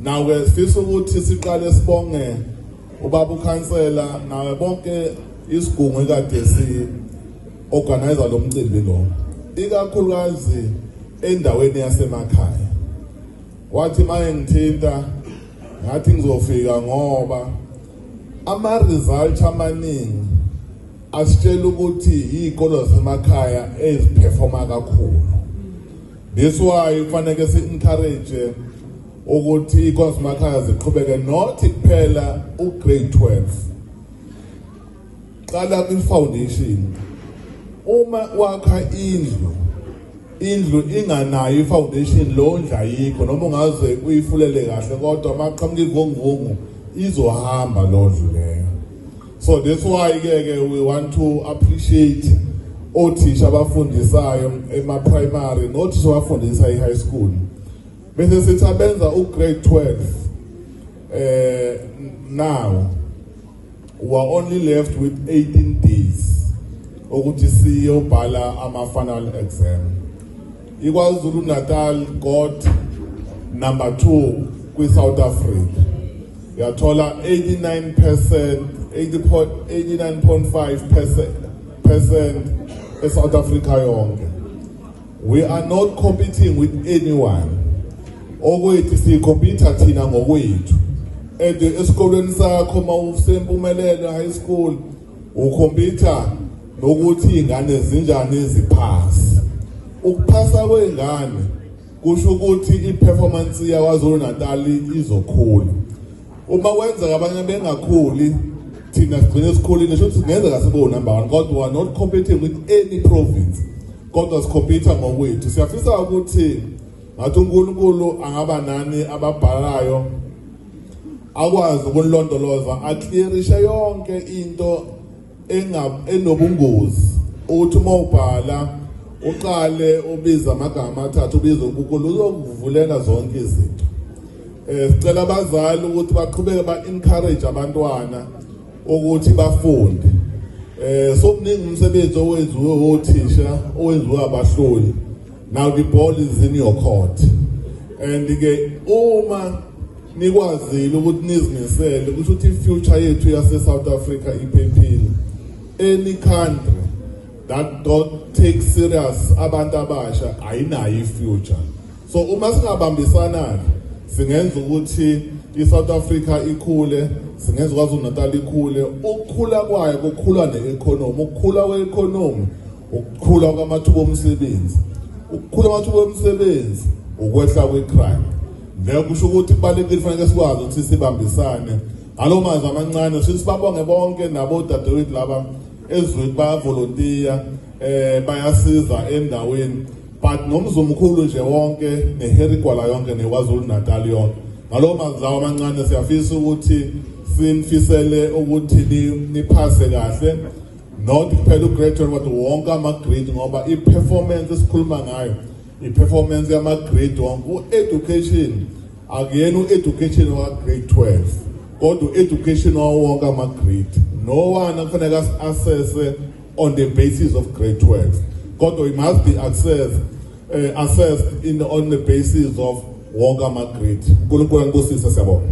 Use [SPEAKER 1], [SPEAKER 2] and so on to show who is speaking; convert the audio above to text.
[SPEAKER 1] Nawe sifisa ukuthi siqale sibonge ubaba ukhansela nawe bonke isigungu ekade si organize lo mcimbi lo, ikakhulukazi endaweni yasemakhaya. Wathi maye ngithinta, ngathi ngizofika ngoba ama results amaningi asitshela ukuthi izikolo zasemakhaya eziperforma kakhulu. This why kufanele si-encourage ukuthi izikolo zasemakhaya ziqhubeke, not kuphela u-grade 12, qala kwi-foundation. Uma wakha indlu, indlu inganayo i-foundation, lo ndlu ayikho, noma ungaze uyifulele kahle, kodwa maqhamuka ivunguvungu izohamba lo ndlu leyo. So that's why ke ke we want to appreciate othisha abafundisayo ema-primary nothisha abafundisa e-high school, bese sithi abenza u-grade 12. Now we are only left with 18 days ukuthi siyobhala ama-final exam. iKwaZulu Natal got number 2 kwi-South Africa, yathola 89%, 89.5% eSouth Africa yonke. We are not competing with anyone, okwethu siyicompete thina ngokwethu. And esikolweni sakho, mawusempumelelo high school, ucompete nokuthi ingane zinjani, ziphasi. Ukuphasa kwengane kusho ukuthi iperformance yaKwaZulu Natal izokhula. Uma kwenzeka abanye bengakhuli, thina sigcine sikhulile, sho ukuthi kungenzeka sibe number 1, kodwa we are not competing with any province, kodwa sicompete ngokwethu. Siyafisa ukuthi ngathi uNkulunkulu angaba nani ababhalayo, akwazi ukulondoloza, aclearishe yonke into enobungozi, ukuthi uma ubhala uqale ubiza amagama amathathu, ubize uNkulunkulu, uzokuvulela zonke izinto. Sicela abazali ukuthi baqhubeke ba-encourage abantwana ukuthi bafunde. So mningi umsebenzi owenziwe othisha, owenziwe abahloli. Now the ball is in your court, and ke uma nikwazile ukuthi nizimisele, kusho ukuthi i-future yethu yase South Africa iphephile. Any country that don't take serious abantu abasha ayinayo i-future. So uma singabambisana, singenza ukuthi i-South Africa ikhule, singenza KwaZulu Natal ikhule. Ukukhula kwayo kukhula ne-economy, ukukhula kwe-economy ukukhula kwamathuba omsebenzi, ukukhula kwamathuba omsebenzi ukwehla kwe-crime. Leyo kusho ukuthi kubalulekile, kufanele sikwazi ukuthi sibambisane. Ngalo mazwi amancane, sithi sibabonge bonke nabo dadewethu laba ezweni, bayavolontiya, bayasiza endaweni, but nomzumkhulu nje wonke, neHarry Gwala yonke, neKwaZulu Natal yonke. Ngalo mazwi lawo amancane, siyafisa ukuthi sinifisele ukuthi niphase kahle, not kuphela ugrade 12 kodwa wonke ama-grade, ngoba i-performance esikhuluma ngayo i-performance yama-grade wonke. U-education akuyena u-education wa-grade 12, kodwa u-education wawo wonke ama-grade. No one kufanele assesse on the basis of grade 12, kodwa it must be assessed in on the basis of wonke ama-grade. uNkulunkulu anibusise, siyabonga.